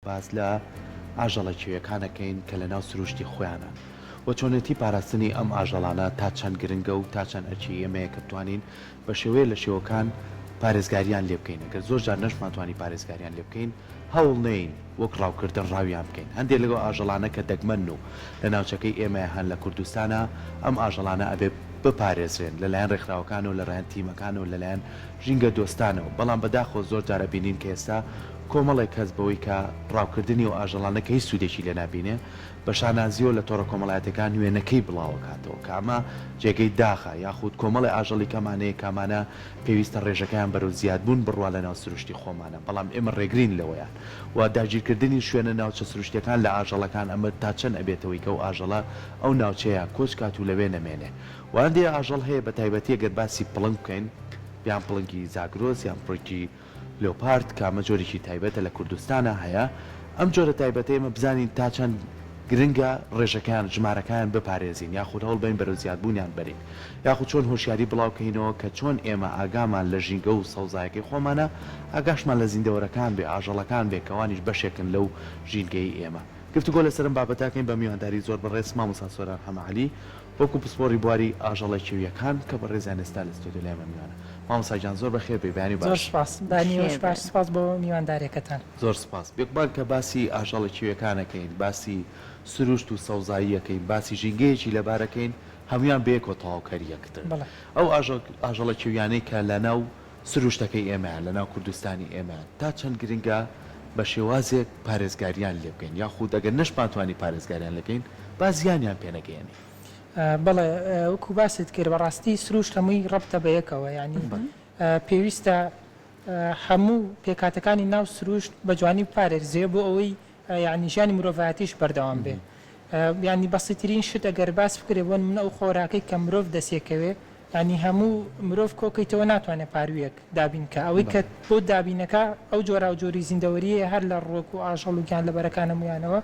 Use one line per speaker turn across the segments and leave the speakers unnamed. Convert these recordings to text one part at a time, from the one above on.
باس لە ئاژەڵە کێویەکان ئەکەین کە لەناو سروشتی خۆیانن و چۆنێتی پاراستنی ئەم ئاژەڵانە تا چەند گرنگە و تا چەند ئەرکی ئێمەیە کە بتوانین بە شێوەیە لە شێوەکان پارێزگاریان لێ بکەین ئەگەر زۆر جار نەشمانتوانی پارێزگاریان لێ بکەین هەوڵ نەیین وەک ڕاوکردن ڕاویان بکەین هەندێ لەو ئاژەڵانە کە دەگمەنن و لە ناوچەکەی ئێمەیا هەن لە کوردستانا ئەم ئاژەڵانە ئەبێ بپارێزرێن لە لایەن ڕێکخراوەکانەوە لە لایەن تیمەکانەوە لە لایەن ژینگە دۆستانەوە بەڵام بەداخەوە زۆر جار ئەبینین کە ئێستا کۆمەڵێک کەس بەوەی کە ڕاوکردنی ئەو ئاژەڵانە کە هیچ سوودێکی لێ نابینێ بە شانازیەوە لە تۆڕە کۆمەڵایەتەکان وێنەکەی بڵاوەکاتەوە کە ئەمە جێگەی داخە یاخود کۆمەڵێ ئاژەڵی کەمان هەیە کە ئەمانە پێویستە ڕێژەکەیان بەرەو زیادبوون بڕوا لەناو سروشتی خۆمانە بەڵام ئێمە ڕێگرین لەوەیان و داگیرکردنی شوێنە ناوچە سروشتیەکان لە ئاژەڵەکان ئەمە تا چەند ئەبێتەوەی کە ئەو ئاژەڵە ئەو ناوچەیە کۆچ کات و لەوێ نەمێنێ و هەندێ ئاژەڵ هەیە بە تایبەتی ئەگەر باسی پڵنگ بکەین یان پڵنگی زاگرۆس یان پڵنگی لێۆپارد کە ئەمە جۆرێکی تایبەتە لە کوردستانا هەیە، ئەم جۆرە تایبەتە ئێمە بزانین تا چەند گرنگە ڕێژەکەیان ژمارەکایان بپارێزین یاخود هەوڵ بەین بەرەو زیادبوونیان بەرین یاخود چۆن هۆشیاری بڵاو کەینەوە کە چۆن ئێمە ئاگامان لە ژینگە و سەوزایەکەی خۆمانە ئاگاشمان لە زیندەوەرەکان بێ ئاژەڵەکان بێ کە ئەوانیش بەشێکن لەو ژینگەی ئێمە. گفتوگۆ لەسەر ئەم بابەتە ئەکەین بە میوانداری زۆر بەڕێز مامۆستا سۆران حەمە عەلی وەکو پسپۆڕی بواری ئاژەڵە کێوییەکان کە بەڕێزیان ئێستا لە ستۆدیۆ لای ئێمە میوانە. مامۆستا گیان زۆر بەخێر بێی بەیانی
زۆر
باش.
سوپاس بەیانی ئێوەش
بەخێر
باش
بێن.
سوپاس بۆ میوانداریەکەتان.
زۆر سوپاس. بێگومان کە باسی ئاژەڵە کێویەکان ئەکەین، باسی سروشت و سەوزایی ئەکەین، باسی ژینگەیەکی لەبار ئەکەین، هەموویان بەیەکەوە تەواوکەری یەکترن.
بەڵێ.
ئەو ئاژەڵە کێویانەی کە لەناو سروشتەکەی ئێمەیان، لەناو کوردستانی ئێمەیان، تا چەند گرنگە بە شێوازێک پارێزگاریان لێ بکەین، یاخود ئەگەر نەشمانتوانی پارێزگاریان لێ بکەین، با زیانیان پێ نەگەیەنین.
بەڵێ وەکو باست کرد بەڕاستی سروشت هەمووی ڕەبتە بە یەکەوە یانی پێویستە هەموو پێکهاتەکانی ناو سروشت بە جوانی بپارێزرێ بۆ ئەوەی یانی ژیانی مرۆڤایەتیش بەردەوام بێ یانی بەسیترین شت ئەگەر باس بکرێ بۆ نمونە ئەو خۆراکەی کە مرۆڤ دەسێکەوێ یانی هەموو مرۆڤ کۆکەیتەوە ناتوانێت پارویەک دابین کا ئەوەی کە بۆت دابینەکا ئەو جۆراوجۆری زیندەوەریەیە هەر لە ڕوەک و ئاژەڵ و گیانلەبەرەکان هەموویانەوە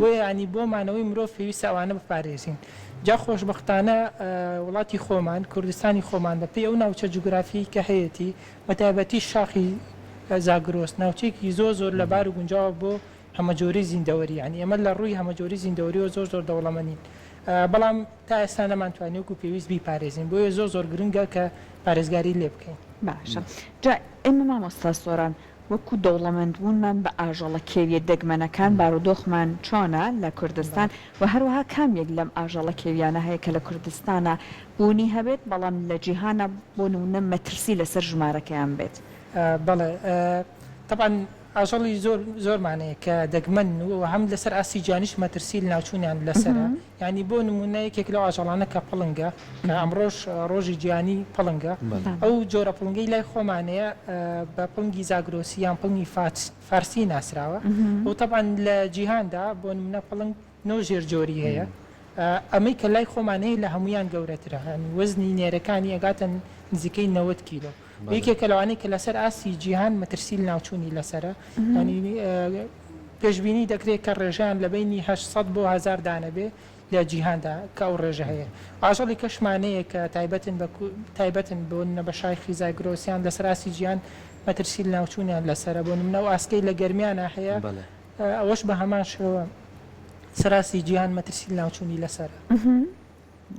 بۆیە یانی بۆ مانەوەی مرۆڤ پێویستە ئەوانە بپارێزین جا خۆشبەختانە وڵاتی خۆمان کوردستانی خۆمان بە پێی ئەو ناوچە جوگرافیەی کە هەیەتی بە تایبەتی شاخی زاگرۆس ناوچەیەکی زۆر زۆر لەبار و گونجاوە بۆ هەمەجۆری زیندەوەری یانی ئێمە لە ڕووی هەمەجۆری زیندەوەریەوە زۆر زۆر دەوڵەمەنین بەڵام تا ئێستا نەمانتوانی وەکو پێویست بیپارێزین بۆیە زۆر زۆر گرنگە کە پارێزگاری لێ بکەین.
باشە جا ئێمە مامۆستا سۆران وەکو دەوڵەمەند بوونمان بە ئاژەڵە کێویە دەگمەنەکان بارودۆخمان چۆنە لە کوردستان و هەروەها کام یەک لەم ئاژەڵە کێویانە هەیە کە لە کوردستانا بوونی هەبێت بەڵام لە جیهانا بۆ نمونە مەترسی لەسەر ژمارەکەیان بێت؟
بەڵێ تەبعەن ئاژەڵی زۆر زۆرمان هەیە کە دەگمەنن و هەم لەسەر ئاستی جیهانیش مەترسی لەناوچوونیان لەسەرە یانی بۆ نموونە یەکێک لەو ئاژەڵانە کە پڵنگە کە ئەمڕۆش ڕۆژی جیهانی پڵنگە ئەو جۆرە پڵنگەی لای خۆمان هەیە بە پڵنگی زاگرۆسی یان پڵنگی فارسی ناسراوە و تەبعەن لە جیهاندا بۆ نموونە پڵنگ نۆ ژێر جۆری هەیە ئەمەی کە لای خۆمان هەیە لە هەموویان گەورەترە یانی وەزنی نێرەکانی ئەگاتە نزیکەی 90 کیلۆ یەکێکە لەوانەی کە لەسەر ئاستی جیهان مەترسی لەناوچوونی لەسەرە یانی پێشبینی دەکرێت کە ڕێژەیان لە بەینی 800 بۆ 1000 دانە بێ لە جیهاندا کە ئەو ڕێژە هەیە ئاژەڵی کەشمان هەیە کە تایبەتن بە تایبەتن بۆ نمونە بە شای خی زاگرۆسیان لەسەر ئاستی جیهان مەترسی لەناوچوونیان لەسەرە بۆ نمونە ئەو ئاسکەی لە گەرمیانە هەیە ئەوەش بە هەمان شێوە سەر ئاستی جیهان مەترسی لەناوچوونی لەسەرە.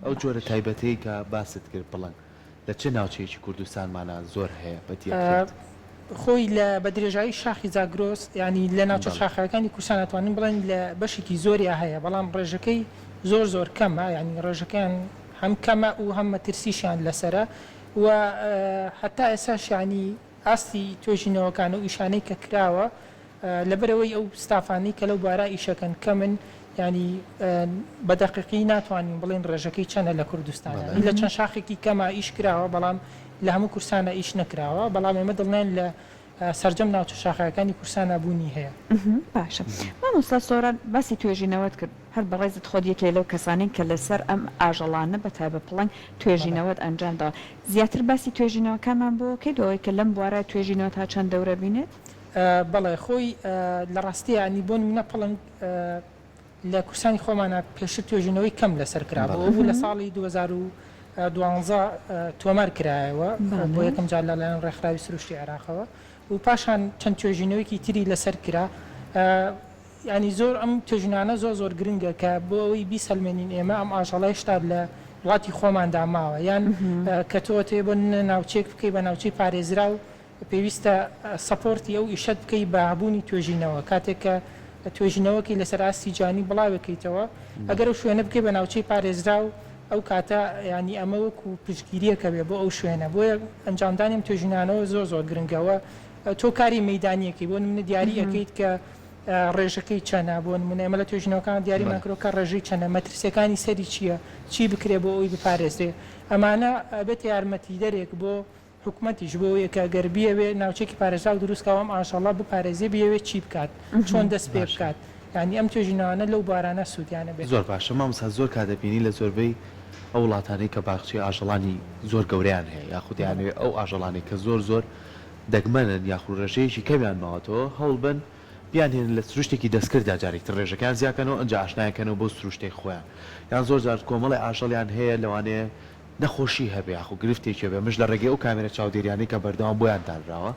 ئەو جۆرە تایبەتەی کە باست کرد پڵنگ لە چ ناوچەیەکی کوردستانمانا زۆر هەیە بەدی ئەکرێت؟
خۆی لە بە درێژایی شاخی زاگرۆس یانی لە ناوچە شاخاویەکانی کوردستان ئەتوانین بڵێین لە بەشێکی زۆریا هەیە بەڵام ڕێژەکەی زۆر زۆر کەمە یانی ڕێژەکەیان هەم کەمە و هەم مەترسیشیان لەسەرە و هەتا ئێستاش یانی ئاستی توێژینەوەکان و ئیشانەی کە کراوە لەبەرئەوەی ئەو ستافانەی کە لەو بوارە ئیشەکەن کەمن یانی بە دەقیقی ناتوانین بڵێین ڕێژەکەی چەنە لە کوردستانا یانی لە چەند شاخێکی کەما ئیش کراوە بەڵام لە هەموو کوردستانا ئیش نەکراوە بەڵام ئێمە دڵنیاین لە سەرجەم ناوچە شاخاویەکانی کوردستانا بوونی هەیە.
باشە مامۆستا سۆران باسی توێژینەوەت کرد هەر بەڕێزت خۆت یەکێ لەو کەسانەی کە لەسەر ئەم ئاژەڵانە بە تایبەت پڵنگ توێژینەوەت ئەنجام داوە زیاتر باسی توێژینەوەکانمان بۆ کەی دوای کە لەم بوارە توێژینەوە تا چەند دەورە بینێت؟
بەڵێ خۆی لە ڕاستیا یانی بۆ نمونە پڵنگ لە کوردستانی خۆمانا پێشتر توێژینەوەی کەم لەسەر کرابوو ئەوە بوو لە ساڵی 2012 تۆمار کرایەوە بۆ یەکەم جار لەلایەن ڕێکخراوی سروشتی عێراقەوە و پاشان چەند توێژینەوەیەکی تری لەسەر کرا. یانی زۆر ئەم توێژینانە زۆر زۆر گرنگە کە بۆ ئەوەی بیسەلمێنین ئێمە ئەم ئاژەڵە هێشتا لە وڵاتی خۆماندا ماوە یان کە تۆ ئەتەوێ بۆ نمونە ناوچەیەک بکەی بە ناوچەی پارێزراو پێویستە support ی ئەو ئیشەت بکەی بە هەبوونی توێژینەوە کاتێک کە توێژینەوەکی لەسەر ئاستی جیهانی بڵاوێکەیتەوە ئەگەر ئەو شوێنە بکەی بە ناوچەی پارێزراو ئەو کاتە یانی ئەمە وەکو پشتگیریەکە بێ بۆ ئەو شوێنە بۆیە ئەنجامدانی ئەم توێژینانەوە زۆر زۆر گرنگە وە تۆ کاری مەیدانیەکەی بۆ نمونە دیاری ئەکەیت کە ڕێژەکەی چەنە بۆ نمونە ئێمە لە توێژینەوەکان دیاریمان کردوە کە ڕێژەی چەنە مەترسیەکانی سەری چییە چی بکرێ بۆ ئەوی بپارێزرێ ئەمانە ئەبێتە یارمەتیدەرێک بۆ حکومەتیش بۆ ئەوەیە کە گەر بیەوێ ناوچەیەکی پارێزراو دروست کا و ئەم ئاژەڵە بپارێزێ بیەوێ چی بکات چۆن دەست پێ بکات یانی ئەم توێژینەوانە لەو بوارانە سوودیان ئەبێت.
زۆر باشە مامۆستا زۆر کات دەبینی لە زۆربەی ئەو وڵاتانەی کە باخچەی ئاژەڵانی زۆر گەورەیان هەیە یاخود دەیانەوێت ئەو ئاژەڵانەی کە زۆر زۆر دەگمەنن یاخود ڕێژەیەکی کەمیان ماوەتەوە هەوڵبەن بیانهێنن لە سروشتێکی دەستکرددا جارێکی تر ڕێژەکەیان زیاکەنەوە ئنجا ئاشنایان کەنەوە بەو سروشتەی خۆیان یان زۆر جار کۆمەڵێ ئاژەڵیان هەیە لەوانەیە نەخۆشی هەبێ یاخود گرفتێکی هەبێ ئەمەش لە ڕێگەی ئەو کامێرە چاودێریانەی کە بەردەوام بۆیان دانراوە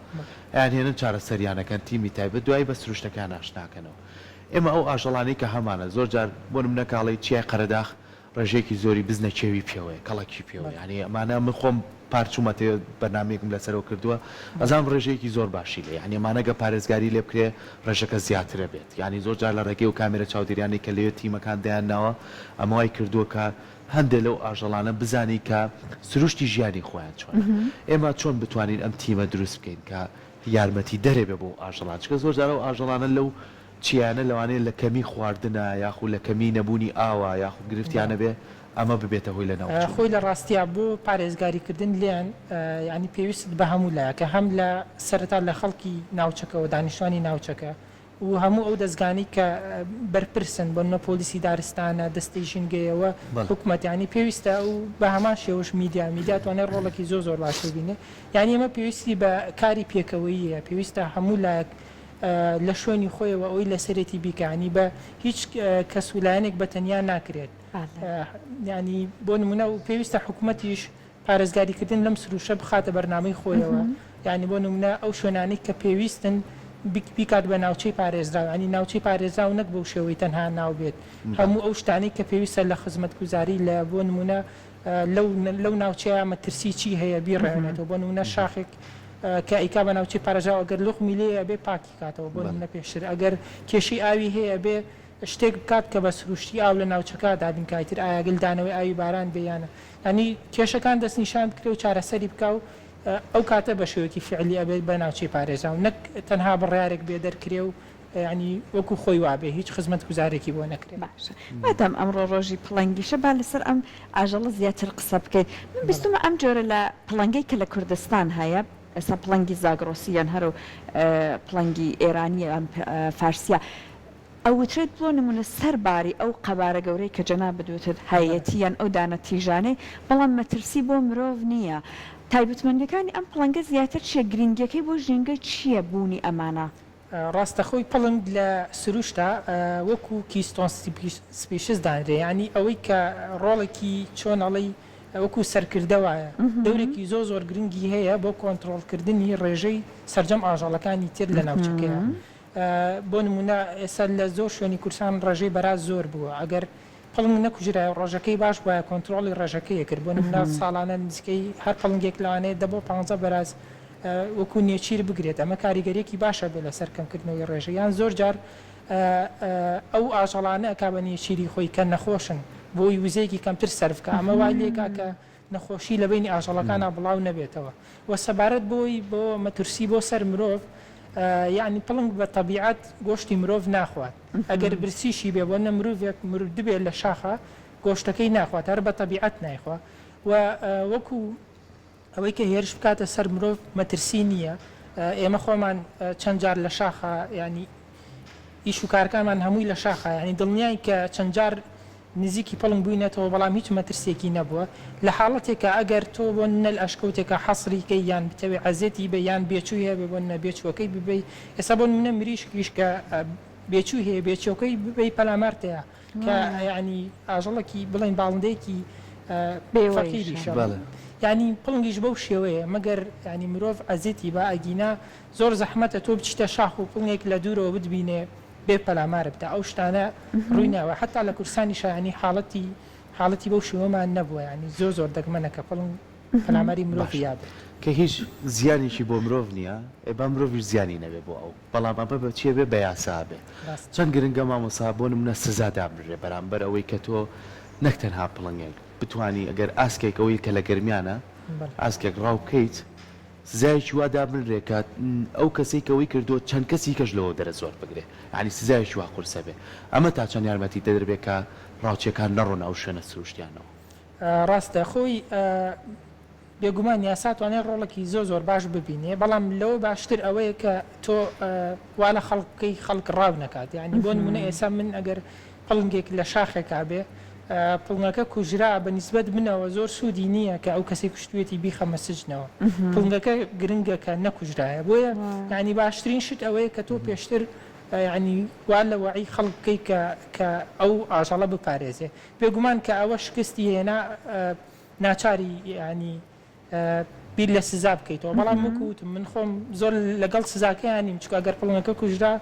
ئەیانهێنن چارەسەریان ئەکەن تیمی تایبەت دوایی بە سروشتەکەیان ئاشناکەنەوە ئێمە ئەو ئاژەڵانەی کە هەمانە زۆر جار بۆ نمونە کاڵی چیای قەرەداخ ڕێژەیەکی زۆری بزنە کێوی پێوەیە کەڵەکی پێوەیە یانی ئەمانە من خۆم پار چوومەتێ بەرنامەیەکم لەسەرەوە کردووە ئەزانم ڕێژەیەکی زۆر باشی لێ یانی ئەمانە گە پارێزگاری لێ بکرێ ڕێژەکە زیاترە بێت یانی زۆر جار لە ڕێگەی ئەو کامێرە چاودێریانەی کە لەوێ تیمەکان دایان ناوە ئەمە وای کردووە کە هەندێ لەو ئاژەڵانە بزانی کە سروشتی ژیانی خۆیان چۆنە ئێمە چۆن بتوانین ئەم تیمە دروست بکەین کە یارمەتی دەرێ بێ بۆ ئاژەڵان چونکە زۆر جار ئەو ئاژەڵانە لەو چیانە لەوانەیە لە کەمی خواردنا یاخو لە کەمی نەبوونی ئاوا یاخو گرفتیان هەبێ ئەمە ببێتە هۆی لەناوچوون.
خۆی لە ڕاستیا بۆ پارێزگاری کردن لێیان یانی پێویستت بە هەموو لایەکە هەم لە سەرەتا لە خەڵکی ناوچەکەوە دانیشتوانی ناوچەکە و هەموو ئەو دەزگانەی کە بەرپرسن بۆ نمونە پۆلیسی دارستانە دەستەی ژینگەیە و حکومەت یانی پێویستە و بە هەمان شێوەش میدیا میدیا توانێت ڕۆڵێکی زۆر زۆر باش ببینێ یانی ئەمە پێویستی بە کاری پێکەوەییە پێویستە هەموو لایەک لە شوێنی خۆیەوە ئەوەی لەسەرێتی بیکا یانی بە هیچ کەس و لایەنێک بە تەنیا ناکرێت یانی بۆ نمونە و پێویستە حکومەتیش پارێزگاریکردن لەم سروشە بخاتە بەرنامەی خۆیەوە یانی بۆ نمونە ئەو شوێنانەی کە پێویستن بیکات بە ناوچەی پارێزراو یانی ناوچەی پارێزراو نەک بەو شێوەی تەنها ناو بێت هەموو ئەو شتانەی کە پێویستە لە خزمەتگوزاری لە بۆ نمونە لەو لەو ناوچەیە مەترسی چی هەیە بیڕەوێنێتەوە بۆ نمونە شاخێک کە ئەیکا بە ناوچەی پارێزراو ئەگەر لوغمی لێیە ئەبێ پاکی کاتەوە بۆ نمونە پێشتر ئەگەر کێشەی ئاوی هەیە ئەبێ شتێک بکات کە بە سروشتی ئاو لە ناوچەکە دابین کا ئیتر ئایا گلدانەوەی ئاوی باران بێ یان یانی کێشەکان دەستنیشان بکرێ و چارەسەری بکا و ئەو کاتە بە شێوەیەکی فیعلی ئەبێت بە ناوچەی پارێزراو نەک تەنها بڕیارێک بێ دەرکرێ و یانی وەکو خۆی وابێ هیچ خزمەتگوزارێکی بۆ نەکرێ.
باشە مادام ئەمڕۆ ڕۆژی پڵنگیشە با لەسەر ئەم ئاژەڵە زیاتر قسە بکەین. من بیستومە ئەم جۆرە لە پڵنگەی کە لە کوردستان هەیە ئێستا پڵنگی زاگڕۆسی یان هەر پڵنگی ئێرانیە یان فارسیە ئەوترێت بۆ نمونە سەر باری ئەو قەبارە گەورەی کە جەنابت وتت هەیەتی یان ئەو دانە تیژانەی بەڵام مەترسی بۆ مرۆڤ نییە تایبەتمەندیەکانی ئەم پڵنگە زیاتر چیە گرینگیەکەی بۆ ژینگە چیە بوونی ئەمانە؟
ڕاستە خۆی پڵنگ لە سروشتا وەکو keystone species دانرێ یانی ئەوەی کە ڕۆڵێکی چۆن ئەڵێی وەکو سەرکردە وایە دەورێکی زۆر زۆر گرنگی هەیە بۆ کۆنتڕۆڵ کردنی ڕێژەی سەرجەم ئاژەڵەکانی تر لە ناوچەکەیا بۆ نمونە ئێستا لە زۆر شوێنی کوردستان ڕێژەی بەراز زۆر بووە ئەگەر پڵنگ نەکوژرایە و ڕێژەکەی باش بوایە کۆنترۆڵی ڕێژەکەی ئەکرد بۆ نمونە ساڵانە نزیکەی هەر پڵنگێک لەوانەیە دە بۆ پانزە بەراز وەکو نێچیر بگرێت ئەمە کاریگەریەکی باشە بێ لەسەر کەمکردنەوەی ڕێژە یان زۆر جار ئەو ئاژەڵانە ئەکا بە نێچیری خۆی کە نەخۆشن بۆی وزەیەکی کەمتر سەرف کا ئەمە وای لێکا کە نەخۆشی لە بەینی ئاژەڵەکانا بڵاو نەبێتەوە وە سەبارەت بۆی بۆ مەترسی بۆ سەر مرۆڤ یەعنی پڵنگ بە تەبیعەت گۆشتی مرۆڤ ناخوات ئەگەر برسیشی بێ بۆ نە مروڤێک مردبێ لە شاخا گۆشتەکەی ناخوات هەر بە تەبیعەت نایخوا و وەکو ئەوەی کە هێرش بکاتە سەر مرۆڤ مەترسی نییە ئێمە خۆمان چەند جار لە شاخا یانی ئیش و کارەکانمان هەمووی لە شاخە یانی دڵنیاین کە چەند جار نزیکی پڵنگ بووینەتەوە بەڵام هیچ مەترسیەکی نەبووە لە حاڵەتێکا ئەگەر تۆ بۆ نمونە لە ئەشکەوتێکا حەسری کەی یان بتەوێ ئەزێتی بەی یان بێچووی هەبێ بۆ نمونە بێچووەکەی ببەی ئێستا بۆ نمونە مریشکیش کە بێچووی هەیە بێچووەکەی ببەی پەلامارتەیە کە یانی ئاژەڵێکی بڵێین باڵندەیەکی فەقیریشە یانی پڵنگیش بەو شێوەیە مەگەر یانی مرۆڤ ئەزێتی با ئەگینا زۆر زەحمەتە تۆ بچیتە شاخ و پڵنگێک لە دوورەوە بتبینێ. بێ پەلامار بدا ئەو شتانە ڕووی ناوە حتا لە کوردستانیشا یانی حاڵەتی حاڵەتی بەو شێوەمان نەبووە یانی زۆر زۆر دەگمەنە کە پڵنگ پەلاماری مرۆڤی
باشە
یابێت.
کە هیچ زیانێکی بۆ مرۆڤ نییە ئێ با مرۆڤیش زیانی نەبێ بۆ ئەو بەڵام ئەمە بە چیە بێ بە یاسا بێ
ڕاستە.
چەند گرنگە مامۆستا بۆ نمونە سزا دابنرێ بەرامبەر ئەوەی کە تۆ نەک تەنها پڵنگێک بتوانی ئەگەر ئاسکێک ئەوەی کە لە گەرمیانە
بەڵێ.
ئاسکێک ڕاو بکەیت سزایەکی وا دابنرێ کە ئەو کەسەی کە ئەوەی کردووە چەند کەسی کەش لەوە دەرەج وەربگرێ یانی سزایەکی وا قورسە بێ ئەمە تا چەند یارمەتی دەر بێ کە ڕاوچیەکان نەڕۆنە ئەو شوێنە سروشتیانەوە.
ڕاستە خۆی بێگومان یاسا توانێت ڕۆڵێکی زۆر زۆر باش ببینێ بەڵام لەوە باشتر ئەوەیە کە تۆ وا لە خەڵک بکەی خەڵک ڕاو نەکات یعنی بۆ نمونە ئێستا من ئەگەر پڵنگێک لە شاخێکا بێ پڵنگەکە کوژرا بە نیسبەت منەوە زۆر سوودی نییە کە ئەو کەسەی کوشتوێتی بیخەمە سجنەوە پڵنگەکە گرنگە کە نەکوژرایە بۆیە یعنی باشترین شت ئەوەیە کە تۆ پێشتر یعنی وا لە وەعی خەڵک بکەی کە کە ئەو ئاژەڵە بپارێزێ بێگومان کە ئەوە شکستی هێنا ناچاری یانی بیر لە سزا بکەیتەوە بەڵام وەکو وتم من خۆم زۆر لەگەڵ سزاکەیان نیم چونکە ئەگەر پڵنگەکە کوژرا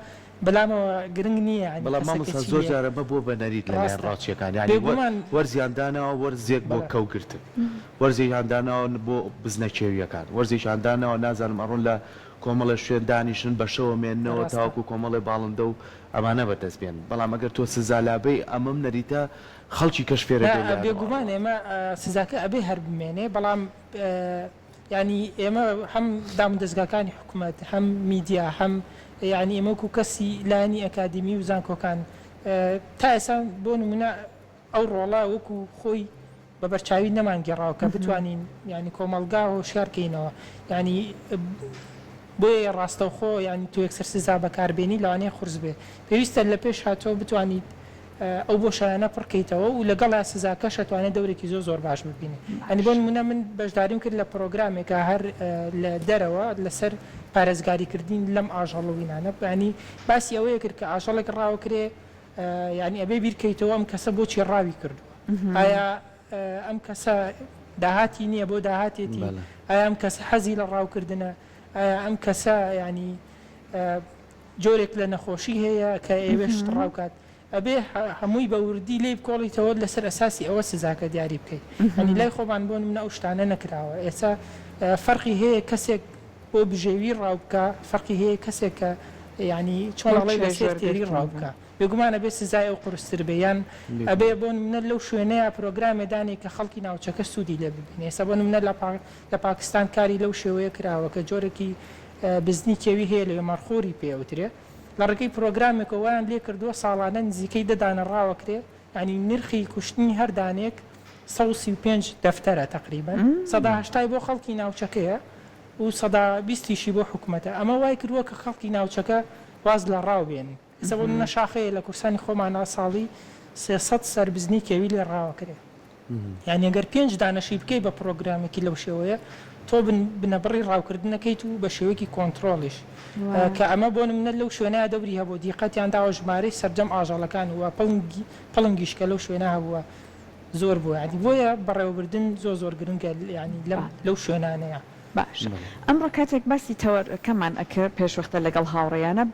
بەلامەوە گرنگ نییە یانی
بەڵام
کەسەکە
مامۆستا زۆر
چییە
جار ئەمە بووە بە نەریت لەلایەن
ڕاستە
ڕاوچییەکان یانی
بێگومان
وەرزیان داناوە وەرزێک بۆ
بەڵێ
کەو گرتن وەرزێکیان داناوە بۆ بزنە کێوییەکان وەرزێکیان داناوە نازانم ئەڕۆن لە کۆمەڵێ شوێن دانیشن بە شەوە مێننەوە
ڕاستە.
تاوەکو کۆمەڵێ باڵندە و ئەمانە بەدەست بێن بەڵام ئەگەر تۆ سزا لابەی ئەمەم نەریتە خەڵکی کەش فێرە
نا
بێ لایان
بێگومان
ئەڕوات.
ئێمە سزاکە ئەبێ هەر بمێنێ بەڵام یانی ئێمە هەم دامودەزگاکانی حکومەت هەم میدیا هەم یانی ئێمە وەکو کەسی لایەنی ئەکادیمی و زانکۆکان تا ئێستا بۆ نمونە ئەو ڕۆڵە وەکو خۆی بە بەرچاوی نەمانگێڕاوە کە بتوانین یانی کۆمەڵگا هۆشیار کەینەوە یانی بۆیە ڕاستەوخۆ یانی تۆ یەکسەر سزا بەکاربێنی لەوانەیە قورس بێ پێویستە لە پێش هاتۆ بتوانیت ئەو بۆشایانە پڕکەیتەوە و لەگەڵا سزاکەش ئەتوانێت دەورێکی زۆر زۆر باش ببینێ یانی بۆ نمونە من بەشداریم کرد لە پرۆگرامێکا هەر لە دەرەوە لەسەر پارێزگاریکردن لەم ئاژەڵ و وینانە یانی باسی ئەوەیە کرد کە ئاژەڵێک ڕاوەکرێ یانی ئەبێ بیرکەیتەوە ئەم کەسە بۆچی ڕاوی کردووە ئایا ئەم کەسە داهاتی نییە بۆ داهاتێتی ئایا ئەم کەسە حەزی لە ڕاوکردنە ئایا ئەم کەسە ینی جۆرێک لە نەخۆشی هەیە کە ئێوێشت ڕاوکات ئەبێ هەمووی بە وردی لێی بکۆڵیتەوە لەسەر ئەساسی ئەوە سزاکە دیاری بکەیت ئەنی لای خۆمان بۆ منە ئەو شتانە نەکراوە ئێستا فەرقی هەیە کەسێک بۆ بژێوی ڕاو بکا فەرقی هەیە کەسێک کە یانی چۆن
بۆ
ئەڵێی لە
چێژ
سێر تێری
وەرگرتن
ڕاو
بوو.
بکا بێگومان ئەبێ سزای ئەو قورستر بێ یان ئەبێ بۆ نمونە لەو شوێنەیا پرۆگرامێ دانێی کە خەڵکی ناوچەکە سوودی لێ ببینێ ئێستا بۆ نمونە لە پا لە پاکستان کاری لەو شێوەیە کراوە کە جۆرێکی بزنی کێوی هەیە لەوێ مەرخۆری پێ ئەوترێ لە ڕێگەی پرۆگرامێکەوە وایان لێ کردووە ساڵانە نزیکەی دە دانە ڕاوەکرێ یانی نرخی کوشتنی هەر دانەیەک 135 دەفتەرە تەقریبەن سەدا هەشتای بۆ خەڵکی ناوچەکەیە و سەدا بیستیشی بۆ حکومەتە ئەمە وای کردووە کە خەڵکی ناوچەکە واز لە ڕاو بێنن ئێستا بۆ نمونە شاخەیە لە کوردستانی خۆمانا ساڵی 300 سەر بزنی کێوی لێ ڕاوەکرێ یانی ئەگەر پێنج دانەشی بکەی بە پڕۆگرامێکی لەو شێوەیە تۆ بن بنەبڕی ڕاوکردنەکەیت و بە شێوەیەکی کۆنتڕۆڵیش کە ئەمە بۆ نمونە لەو شوێنەیا دەوری هەبوو دیقەتیان داوە ژمارەی سەرجەم ئاژەڵەکان و پڵنگی پڵنگیش کە لەو شوێنە هەبووە زۆر بووە یانی بۆیە بەڕێوەبردن زۆر زۆر گرنگە یانی لەم لەو شوێنانەیە.
باشە ئەمڕۆ کاتێک باسی تەوەرەکەمان ئەکرد پێشوەختە لەگەڵ هاوڕێیانە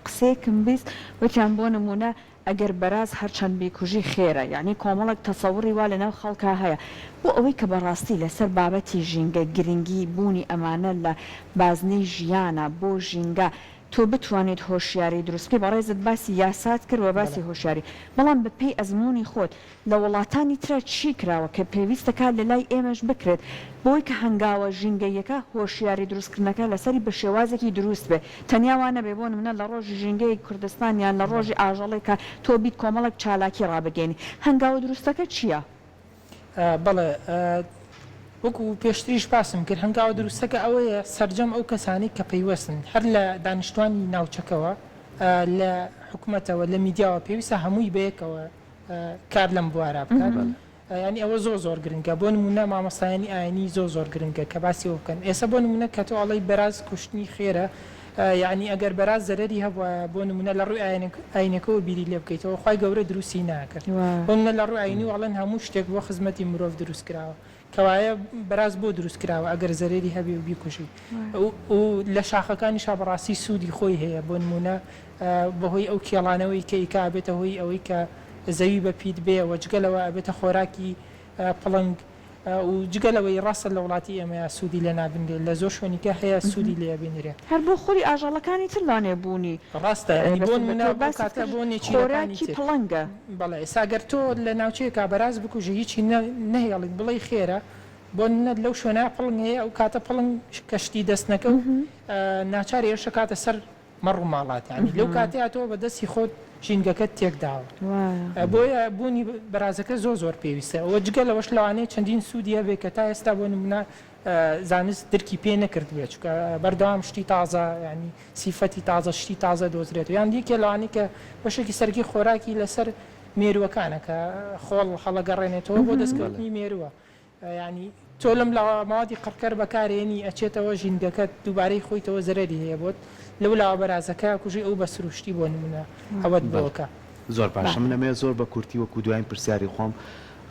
قسەیەکم بیست وتیان بۆ نمونە ئەگەر بەراز هەرچەند بیکوژی خێرە یەعنی کۆمەڵێک تەسەوڕی وا لەناو خەڵکا هەیە بۆ ئەوەی کە بەڕاستی لەسەر بابەتی ژینگە گرنگی بوونی ئەمانە لە بازنەی ژیانا بۆ ژینگە تۆ بتوانیت هۆشیاری دروست بکەی بەڕێزت باسی یاسات کرد وە باسی هۆشیاری بەڵام بە پێی ئەزموونی خۆت لە وڵاتانی ترا چی کراوە کە پێویستە کا لە لای ئێمەش بکرێت بۆی کە هەنگاوە ژینگەییەکە هۆشیاری دروست کردنەکە لەسەری بە شێوازێکی دروست بێ تەنیا وا نەبێ بۆ نمونە لە ڕۆژی ژینگەی کوردستان یان لە ڕۆژی ئاژەڵێکا تۆ بیت کۆمەڵێک چالاکی ڕابگەیەنی هەنگاوە دروستەکە چیە؟
بەڵێ وەکو پێشتریش باسم کرد هەنگاوە دروستەکە ئەوەیە سەرجەم ئەو کەسانەی کە پەیوەستن هەر لە دانیشتوانی ناوچەکەوە لە حکومەتەوە لە میدیاوە پێویستە هەمووی بەیەکەوە کار لەم بوارە بکات یانی ئەوە زۆر زۆر گرنگە بۆ نمونە مامۆستایانی ئاینی زۆر زۆر گرنگە کە باسی ئەوە بکەن ئێستا بۆ نمونە کە تۆ ئەڵێی بەراز کوشتنی خێرە. یەعنی ئەگەر بەراز زەرەری هەبوایە بۆ نمونە لە ڕووی ئاینەکەوە بیری لێ بکەیتەوە خوای گەورە دروستی ناکرد بۆ نمونە لە ڕووی ئاینیوە ئەڵێن هەموو شتێک بۆ خزمەتی مرۆڤ دروست کراوە کەوایە بەراز بۆ دروست کراوە ئەگەر زەرەری هەبێ و بیکوژی و لە شاخەکانیشا بەڕاستی سوودی خۆی هەیە بۆ نمونە بەهۆی ئەو کێڵانەوەی کە ئیکا ئەبێتە هۆی ئەوەی کە زەوی بە پیت بێ و جگە لەوە ئەبێتە خۆراکی پڵنگ و جگە لەوەی ڕاستە لە وڵاتی ئێمەیا سوودی لێ نابینرێ لە زۆر شوێنی کە هەیە سوودی لێ ئەبینرێ.
هەر بۆ خودی ئاژەڵەکانی تر لەوانەیە بوونی
ڕاستە یانی بۆ
بەسەر
نموونە
تۆ
ئەو
باست
کاتە
کرد
بۆ نێچیرەکانی
خۆراکی
تر.
پڵنگە.
بەڵێ ئێستا گەر تۆ لە ناوچەیەکا بەراز بکوژی هیچی نە نەهێڵیت بڵێی خێرە بۆ نموونە لەو شوێنە پڵنگ هەیە ئەو کاتە پڵنگ کە شتی دەست نەکەوت ناچار هێرش ئەکاتە سەر مەڕ و ماڵات یانی لەو کاتەیا تۆ بە دەستی خۆت ژینگەکەت تێک داوە بۆیە بوونی بەرازەکە زۆر زۆر پێویستە و جگە لەوەش لەوانەیە چەندین سوودی هەبێ کە تا ئێستا بۆ نمونە زانست درکی پێ نەکردبێ چونکە بەردەوام شتی تازە یانی سیفەتی تازە شتی تازە دۆزرێتەوە یان یەکێ لەوانەیە کە بەشێکی سەرەکی خۆراکی لەسەر مێرووەکانە کە خۆڵ هەڵەگەڕێنێتەوە بۆ دەستکەوتنی مێرووە یانی تۆ لەم لاوە مەوادی قڕکەر بەکارێنی ئەچێتەوە ژینگەکەت دووبارەی خۆیتەوە زەرەری هەیە بۆت لەو لاوە بەرازەکە ئەکوژی ئەو بە سروشتی بۆ نمونە ئەوەت بۆ
بەڵێ
ئەکا.
زۆر باشە من
بەڵێ.
ئەمەوێت زۆر بە کورتی وەکو دواین پرسیاری خۆم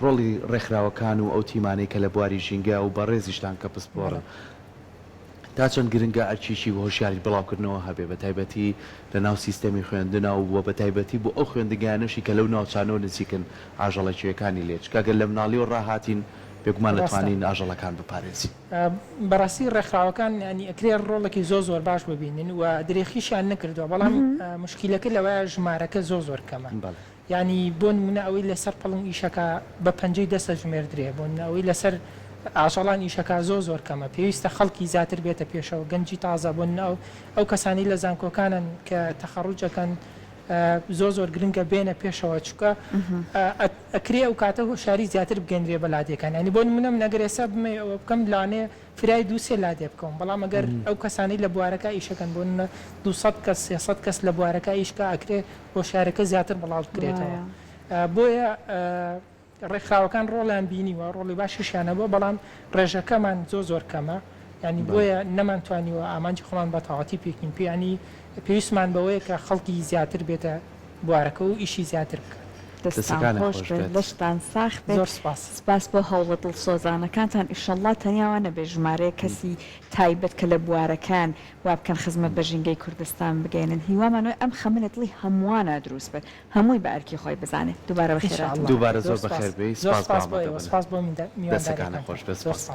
ڕۆڵی ڕێکخراوەکان و ئەو تیمانەی کە لە بواری ژینگە و بەڕێزیشتان کە
بەڵێ.
پسپۆڕن تا چەند گرنگە ئەرکێکی هۆشیاری بڵاوکردنەوە هەبێ بە تایبەتی لە ناو سیستەمی خوێندنا و وە بە تایبەتی بۆ ئەو خوێندنگایانەشی کە لەو ناوچانەوە نزیکن ئاژەڵە کێویەکانی لێ چونکە گەر لە مناڵیەوە ڕاهاتین بێگومان
ڕاستە.
دەتوانین ئاژەڵەکان بپارێزین.
بەڕاستی ڕێکخراوەکان یانی ئەکرێ ڕۆڵێکی زۆر زۆر باش ببینن و درێخیشیان نەکردوە بەڵام موشکیلەکە لەوەیە ژمارەکە زۆر زۆر کەمە
بەڵێ.
یانی بۆ نمونە ئەوەی لەسەر پڵنگ ئیشەکا بە پەنجەی دەست ئەژمێردرێ بۆ نمونە ئەوەی لەسەر ئاژەڵان ئیشەکا زۆر زۆر کەمە پێویستە خەڵکی زیاتر بێتە پێشەوە گەنجی تازە بۆ نمونە ئەو ئەو کەسانەی لە زانکۆکانن کە تەخەڕوج ئەکەن زۆر زۆر گرنگە بێنە پێشەوە چونکە ئەکرێ ئەو کاتە هۆشیاری زیاتر بگەنرێ بە لادێکان یانی بۆ نمونە من ئەگەر ئێستا بمەوێ ئەوە بکەم لەوانەیە فرای دوو سێ لادێ بکەوم بەڵام ئەگەر ئەو کەسانەی لە بوارەکە ئیشەکەن بۆ نمونە 200 کەس 300 کەس لە بوارەکە ئیشکا ئەکرێ هۆشیارەکە زیاتر بڵاو بکرێتەوە بۆیە ڕێکخراوەکان ڕۆڵیان بینیوە ڕۆڵی باشیشیان هەبووە بەڵام ڕێژەکەمان زۆر زۆر کەمە یانی بۆیە نەمانتوانیوە ئامانجی خۆمان بە تەواوەتی پێکین پێ یانی پێویستمان بەوەیە کە خەڵکی زیاتر بێتە بوارەکە و ئیشی زیاتر بکات.
دەستان خۆش بێت لەشتان ساخ بێت
زۆر سوپاس.
سپاس بۆ هەوڵە دڵسۆزانەکانتان ئیشەڵڵا تەنیا وا نەبێت ژمارەیەک کەسی تایبەت کە لە بوارەکان وا بکەن خزمەت بە ژینگەی کوردستان بگەیەنن هیوامان وایە ئەم خەمە لە دڵی هەمووانا دروست بێت هەمووی بە ئەرکی خۆی بزانێت دووبارە
ان شاء
بەخێرهاتن.
اللە
دووبارە
زۆر
زۆر
سوپاس
بەخێر بێی
زۆر
سپاس بۆ
سوپاس بۆ ئێوە
ئامادەبوونت
سوپاس بۆ
دەستەکانت
میوانداریەکانتان
خۆش بێت
زۆر
سپاس.
سوپاس.